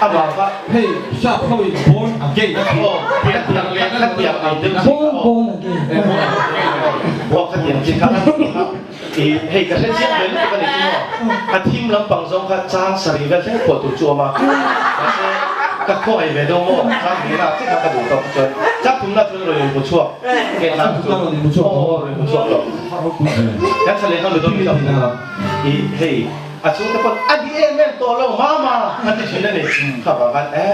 [SPEAKER 15] Amah kha
[SPEAKER 13] hei sap ho in born again a tih
[SPEAKER 15] khatiang khatiang ang deuh chi kha
[SPEAKER 11] Born again.
[SPEAKER 15] Aw khatiang chi kha i hei ka hre chiang ve lutuk a ni chu maw. A thim lampang zawng kha chang sarih vel thleng phuah tur chu a awm a. Mahse ka khawngaih ve deuh maw chang hnih na chiah kha ka duh tawk chuan chang thum na chuan rawn inhmu chhuak nge chang chu aw rawn inhmu chhuak tawh. Kan sa leh nghal dawn mi i hei a chhungte pawn a di em em tawh lo mama a ti thin a ni. Kha vang khan e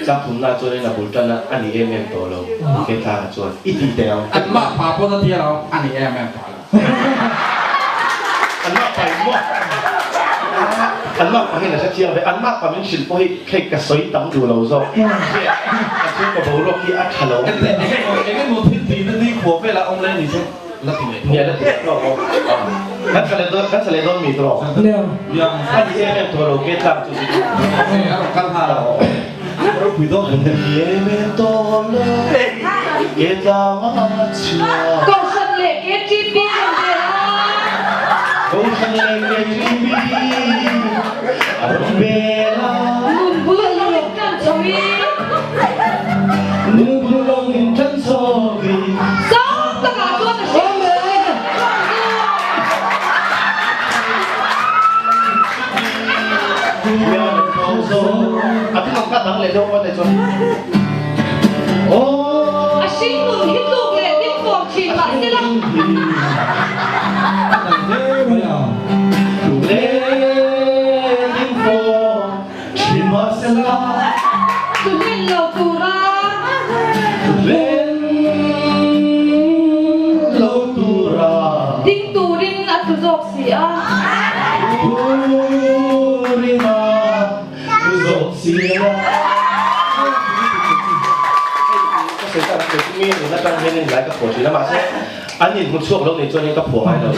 [SPEAKER 15] chang thum na chuan in a bul tan a a ni em em tawh lo ke thla chuan i ti teh ang.
[SPEAKER 6] An mah pa pawn a tia lo a ni em em tawh lo.
[SPEAKER 15] An mah pa in maw? An mah pa hian a hre chiang ve. An mah pa min hrilh pawh hi hei ka sawi tam duh lo zawk. A chhung ka boruak hi a tha lo.
[SPEAKER 13] Eng emaw thil tih na ni khua velah awm le ni chu la ti leh tho.
[SPEAKER 15] Nia la ti leh tho ang. Kan sa leh dawn kan sa leh dawn mi tawh.
[SPEAKER 11] Nia.
[SPEAKER 15] A ni em em tawh lo ke tlang chu.
[SPEAKER 13] A rawn kal nghal a. Ropui dawn.
[SPEAKER 15] A ni em em tawh lo ke tlang a chhia.
[SPEAKER 2] Kohhran leh KTP rawn bel a.
[SPEAKER 15] Kohhran leh KTP a rawn bel a.
[SPEAKER 2] Nun bul lo in tan chho i.
[SPEAKER 15] Nun bul lo in tan chho i.
[SPEAKER 2] Sang takah chuan a hrilh A hringnun hi tluk leh min fawm thin mah se la.
[SPEAKER 8] bawk si a.
[SPEAKER 14] Urina du zawk si a.
[SPEAKER 15] Ka sawi tak ang chu mi nuna tang hian in lai ka phuah thin a mahse an in hmu chhuak lo nih chuan in ka phuah ngai lo.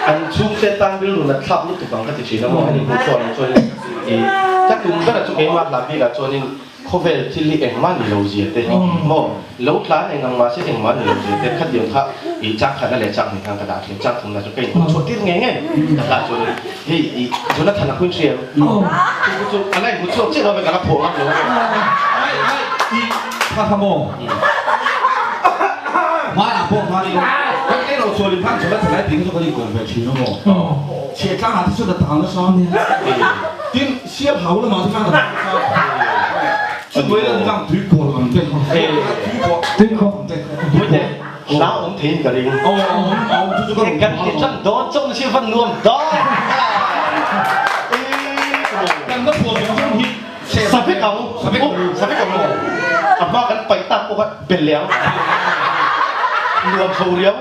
[SPEAKER 15] An chhungte tan rilru nat thlak lutuk ang ka ti thin a maw an in hmu chhuak nih chuan in i ka tum ber a chu keimah hla bik ah chuan in Khawvel thil hi engmah ni lo zia te maw lo tlan eng ang mahse engmah ni lo zia te khatiang kha i chang khatna leh chang hnih khan ka dah thin chang thumna chu ka inhmuh chhuah tir ngei ngei ka hlah chuan hei i Jonathan a hun hria em chu chu chu a la inhmuh chhuak chiah lo ve ka la phuah ngam lo
[SPEAKER 13] Ai ai i kha kha maw hmanah pawh khan i kan ei lo chhuah leh khan Jonathan ai tih kha chu kan inkawm ve thin a maw chhiah tlangah te chuan ka tang nasa tin Siam hau lamah te khan a chu mai lan tlang tui kawl ang te tui kawl ang te
[SPEAKER 15] tui te hla awm theiin ka ring
[SPEAKER 13] aw awm awm chu chu ka
[SPEAKER 15] kan ti tan dawn chauh na sil van nuam dawn
[SPEAKER 13] kan la phuah zawng zawng hi
[SPEAKER 15] savek ang savek savek ang a hma kan paih tak pawh kha bel leh ang nuam chho riau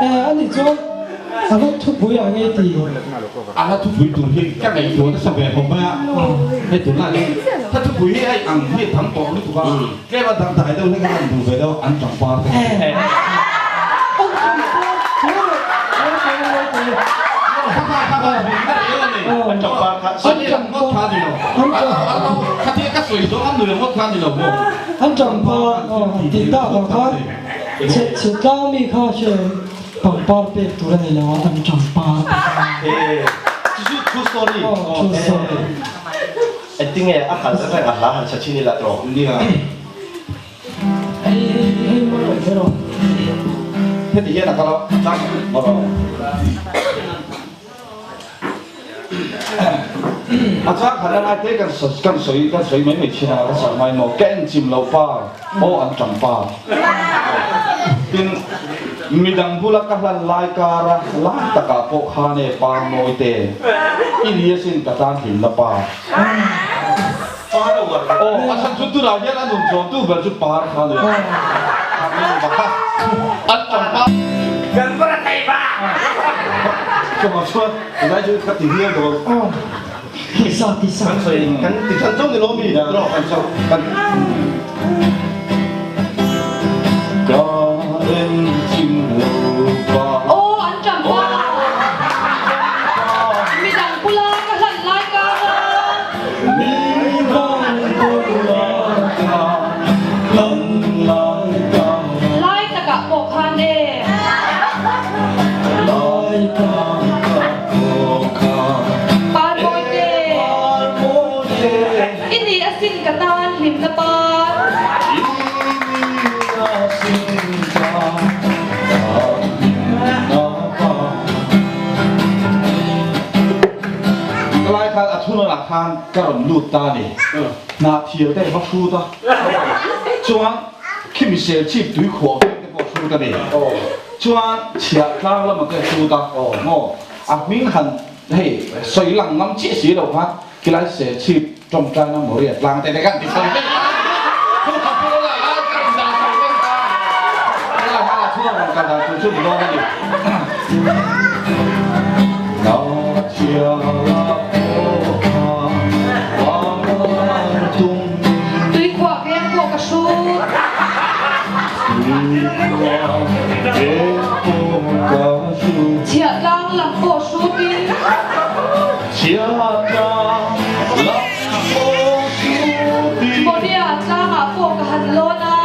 [SPEAKER 11] Ani chuan a la thupui ang e ti.
[SPEAKER 13] A la thupui tur hi ka ngaihtuah nasa ve khawp mai a, hei tunlai hi ka thupui hi hei ang hi a tam tawh lutuk a, tlem a dangdai deuh hlek a lan duh ve deuh an tangpar te hi.
[SPEAKER 11] An tangpar tih tak ah khan chhe tlang mi kha hre Pangpar pek tur a ni lo a, an tangpar a ni.
[SPEAKER 15] Chu chu true story.
[SPEAKER 11] True story.
[SPEAKER 15] Engtinge a kal reng reng a hla han sa chin ila tawh.
[SPEAKER 13] Nia.
[SPEAKER 11] Hei hei hei mawi lo kher aw.
[SPEAKER 13] Heti hian a kal a, chang maw rawh. A chang khat a ngaite kan kan sawi kan sawi mai mai thin a, ka sawi ngai maw, ka en chim loh pa, aw an tang pa. Tin, midang bula ka hlan lai kara lai takah pawh khan e pa mawi te, i ni asin ka tan hlim la pa. Aw, a chhan chu tunah hian a nun zawmtu ber chu par kha a ni a. An tang pa.
[SPEAKER 9] Kan va ra thei ba!
[SPEAKER 13] Chungah chuan zai chu ka ti viau dawn.
[SPEAKER 11] Aw, tisa tisa.
[SPEAKER 15] Kan sawi kan ti than chauh ni lo mi?
[SPEAKER 13] Kan chauh kan. Ka en chim lo pa.
[SPEAKER 8] Aw, an tang pa. Midang bula ka hlan lai kara. Lai takah pawh khan e. Parmawite, i ni asin ka tan hlimna par.
[SPEAKER 13] Ka lai khan a thunawlah khan ka rawn lut ta a ni. Hna thial te va hrut a, chuan khimi sel chip tui khuah vek te pawh hrut a ni. Chuan chhiah tlang lamah te hrut a, maw a hming han hei sawi lang ngam chiah si lo khan khilai sel chip tawngtaina Moria tlang te te khan ti chho vek a. Thu kha pawh la a ka rawn dah chho vek a. Helai khan a thu a rawn kal dan tur chu ni dawn a ni.
[SPEAKER 8] Tuikhuah veng pawh ka hrut. Chhiahtlang lam pawh hrutin. Moria tlangah pawh ka han lawn a.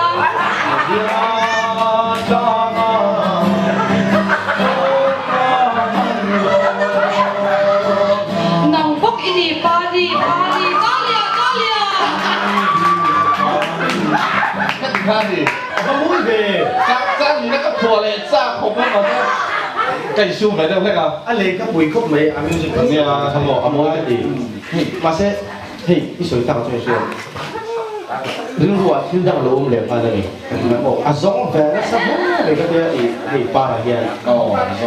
[SPEAKER 8] Nang bawk i ni Pali, Pali, Talia, Talia!
[SPEAKER 13] Ka ti kha ni, ka mui ve, ka chang nihna ka phuah leh chak khawp mai mahse ka insum ve deuh hlek a.
[SPEAKER 15] A lei ka pui khawp mai, a music ka nia kha maw a mawi ka ti. Mahse hei i sawi tak chuan hriat rilru ah thil dang lo awm leh nghal a ni. A zawng ve nasa hle mai ka tia i hei para hian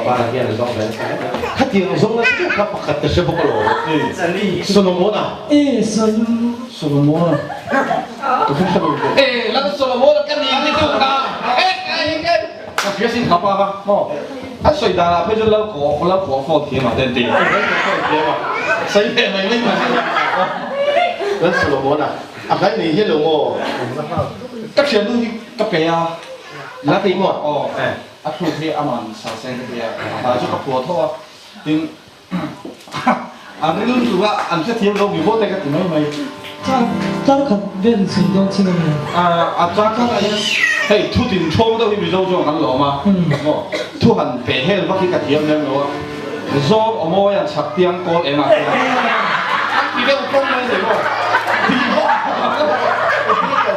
[SPEAKER 15] para hian a zawng ve nasa hle mai. Khatiang zawng nasa deuh kha pakhat ka hre bawk alawm. Solomona.
[SPEAKER 11] E
[SPEAKER 13] Solomona. Ka hre hre lo. E lal Solomona ka ni ti tu kha. E e e. hria sin khapa kha maw an sawi dan ah phei chuan lal kaw lal kaw phone thiam ah te an ti lal kaw phone thiam ah sawi ve mai mai mai
[SPEAKER 15] Lal Solomon a a kai nei hian lo maw
[SPEAKER 13] ka thiannu hi ka pe a la ti maw aw a thluk hi aman sa se ka ti a a hla chu ka phuah tho a tin An rilru a an hrethiam lo mi maw te ka ti mai mai.
[SPEAKER 11] Char char khat vel in sawi dawn chin a ni.
[SPEAKER 13] A char khat ah hian hei thu tin thawng deuh hi Mizo chuan kan lawm a maw thu han pe hel vak hi ka thiam lem lo a Zawng aw mawi an chhak tiang kawl eng ah chuan an ti deuh pawm mai a ni maw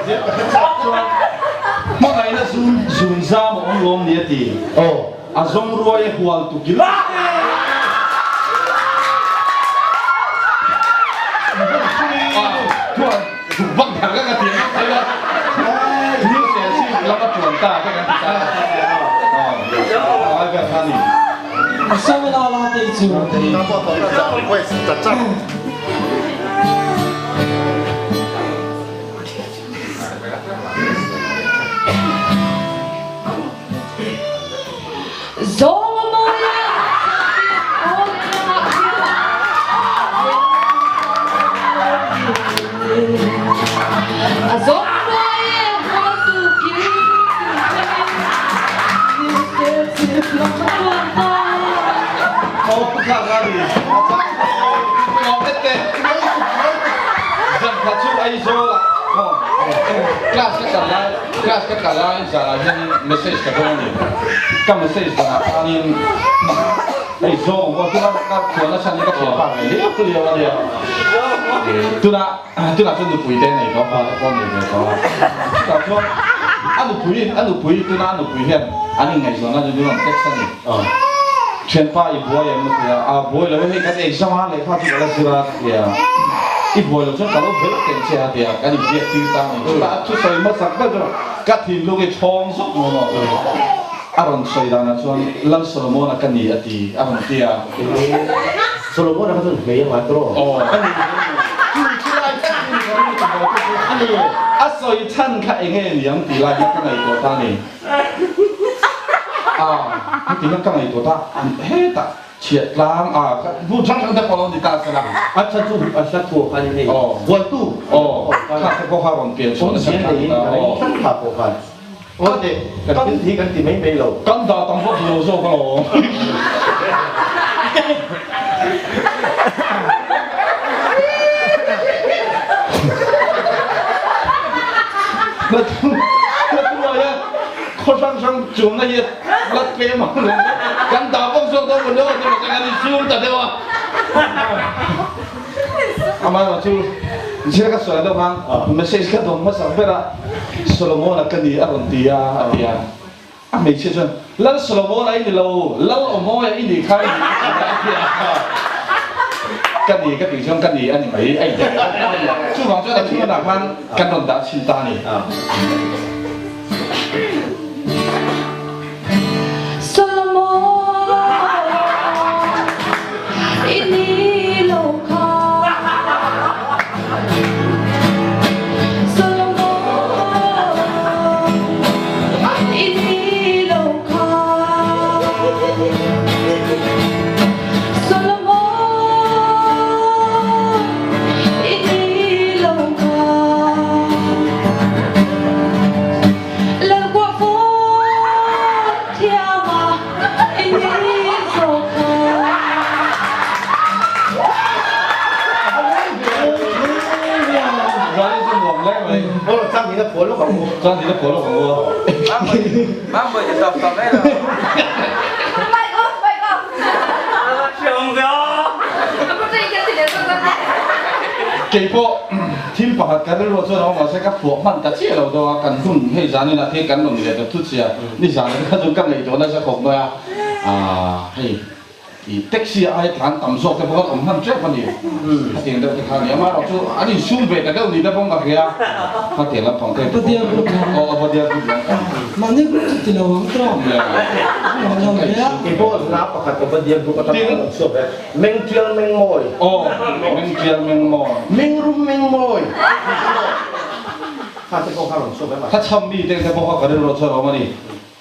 [SPEAKER 13] ti bawk chuan hmangaihna zun zun zam a awm lawm ni a ti. A zawng ruai a hual tu kil. Chuan bak thar ka ka ti ang thei a. New sel si lama tuan ta ka kan ti ta. Ai vel kha ni.
[SPEAKER 11] Samela la te chu.
[SPEAKER 15] Request ta chak.
[SPEAKER 13] Class ka kal lai class ka kal lai zanah hian message ka dawn a ni ka message danah khanin hei zawng maw tuna ka khuan a chhan hi ka thiam phak ve liau liau a nia tuna tuna chuan nupui te nei tawh a pawh nei ve tawh a chutah chuan a nupui a nupui tuna a nupui hian an inngaihzawn a ni rawn text a ni thianpa i buai em a tia a buai lo hei kan exam a lehkha chu ka la zir a ka tia i buai lo chuan ka lo belh teng che a tia kan inbiak tir ta a ni chutah a thusawi hmasak ber chu Ka thinlung i chhawng zawk maw maw? A rawn sawi danah chuan Lal Solomon-a ka ni a ti, a rawn ti a.
[SPEAKER 15] Solomon-a kha chuan hmei a ngai tawh aw.
[SPEAKER 13] Aw, a ni chu chu lai tak chu ni ka ring a ti maw chu chu. A ni, a sawi chhan kha eng nge niang tih lai hian ka ngaihtuah ta a ni. A, heti hian ka ngaihtuah ta, hetah Chhiat tlang a hmun hrang hrang te pawh lo ni ta se la.
[SPEAKER 15] A tha chu a hla thu khan in hei hualtu
[SPEAKER 13] aw kha te pawh kha rawn pian chhuah nasa khan ni ta aw.
[SPEAKER 15] Tlat kha pawh khan aw te kan thil hi kan ti mai mai lo.
[SPEAKER 13] Kan dah tam vak lo zawk alawm. Hla thu hla thu aia khaw hrang hrang chuanna hi La tlem ang lo kan dah bawk zawk dawn maw leo tih kan insum ta deuh a. Amaherawh chu zir ka sawi deuh khan message ka dawn hmasak ber a Solomon-a ka ni a rawn ti a a ti a. A hmeichhia chuan Lal Solomon-a i ni lo, Lal Awmawia i nih kha i ni a ti a. Ka ni ka tih chuan ka ni a ni mai a inti. Chuvang chuan a thunah khan kan rawn dah chhin ta a ni. Keipawh thil pakhat ka rilruah chuan a awm mahse ka phuah hman ta chiah lo deuh a, kan hun hei zan inah te kan rawn leh ta thut sia, nizan kha chu ka ngaihtuah nasa khawp mai a, aah hei ih taxi ah ai tlan tam zawk te pawh khan awm hman tep a ni, khatiang deuh te kha a ni, amaherawh chu an insum ve ta deuh ni te pawh ka hria, khatiang lampang te pawh aw Abadia group lampang.
[SPEAKER 11] Mahni group chu ti lo ang tawk.
[SPEAKER 15] Keipawh hla pakhat Abadia group atang a rawn chhuak ve. Meng tial meng mawi.
[SPEAKER 13] Aw, meng tial meng mawi.
[SPEAKER 15] Meng rum meng mawi. Kha te pawh kha rawn chhuak em a?
[SPEAKER 13] Kha chham mi te te pawh kha ka rilru chuan a awm a ni.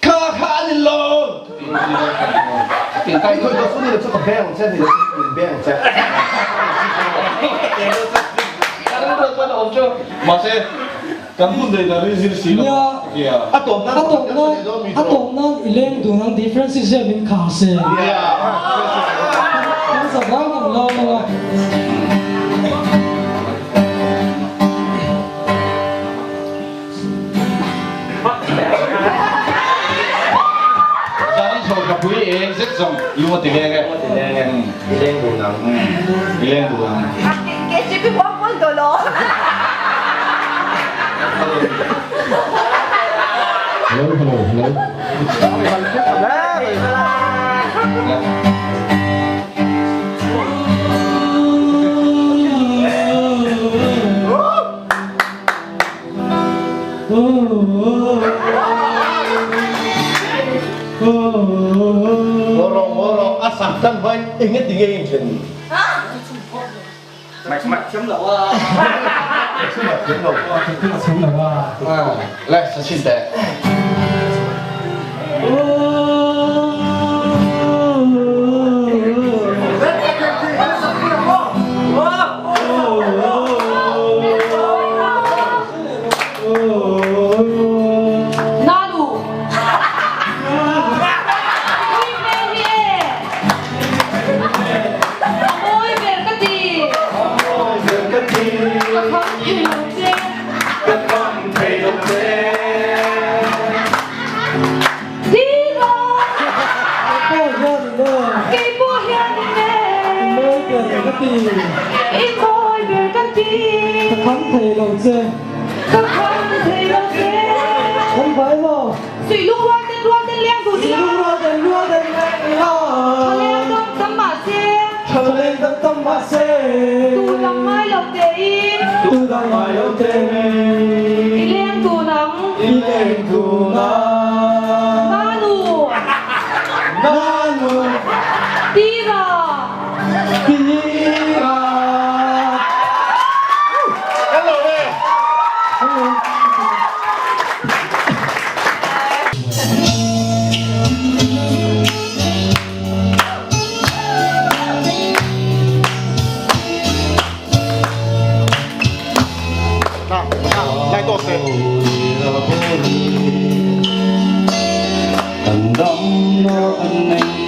[SPEAKER 13] Kha kha a ni.
[SPEAKER 15] Kan in lawm! Ni khoi to su ni lo chu ka beng che ni lo chu min beng che.
[SPEAKER 13] Mahse kan hun nei la ri zir si lo a.
[SPEAKER 15] A tawp nan
[SPEAKER 11] A tawp nan a tawp nan i leng dun ang tih Francis hian min khar se. Kan zavai kan lawm ang a.
[SPEAKER 13] Zan chho ka pui eng zet zawng lung a ti leng e.
[SPEAKER 15] Lung a ti leng e. I leng dun ang.
[SPEAKER 13] I leng dun ang.
[SPEAKER 16] KGP huam pawn tawh lo.
[SPEAKER 7] Hello hello hello.
[SPEAKER 15] Ngaw rawh ngaw rawh a sak tan vai eng nge ti nge in then ni.
[SPEAKER 6] Mạch mạch thiam lo a.
[SPEAKER 15] Mạch thiam lo.
[SPEAKER 11] Thiam lo a.
[SPEAKER 13] Le sa chin teh.
[SPEAKER 8] Nanu! Ui hmel hi e! A mawi ber ka ti!
[SPEAKER 14] A mawi ber ka ti!
[SPEAKER 8] Ka kham thei lo che!
[SPEAKER 14] Ka kham thei lo che!
[SPEAKER 8] Tira!
[SPEAKER 11] Kei pawh hian in e!
[SPEAKER 8] Kei pawh hian in e!
[SPEAKER 11] I mawi ber ka ti!
[SPEAKER 8] I mawi ber ka ti!
[SPEAKER 11] Ka kham thei lo che!
[SPEAKER 8] Ka kham thei lo che!
[SPEAKER 11] Kan vai maw?
[SPEAKER 8] Suih lung rual ten rual ten leng duh ila!
[SPEAKER 11] Suih lung rual ten rual ten leng ila!
[SPEAKER 8] Tha leng dam tam mah se!
[SPEAKER 11] Tha leng dam tam mah se!
[SPEAKER 8] Tu dang ngai lo tein!
[SPEAKER 11] Tu dang ngai lo tein!
[SPEAKER 8] I leng dun ang!
[SPEAKER 11] I leng dun ang!
[SPEAKER 8] Nanu!
[SPEAKER 11] Nanu!
[SPEAKER 8] Tira!
[SPEAKER 11] Tira!
[SPEAKER 15] Hello e! Lai tawk teh.
[SPEAKER 14] Kan dam na kan nei.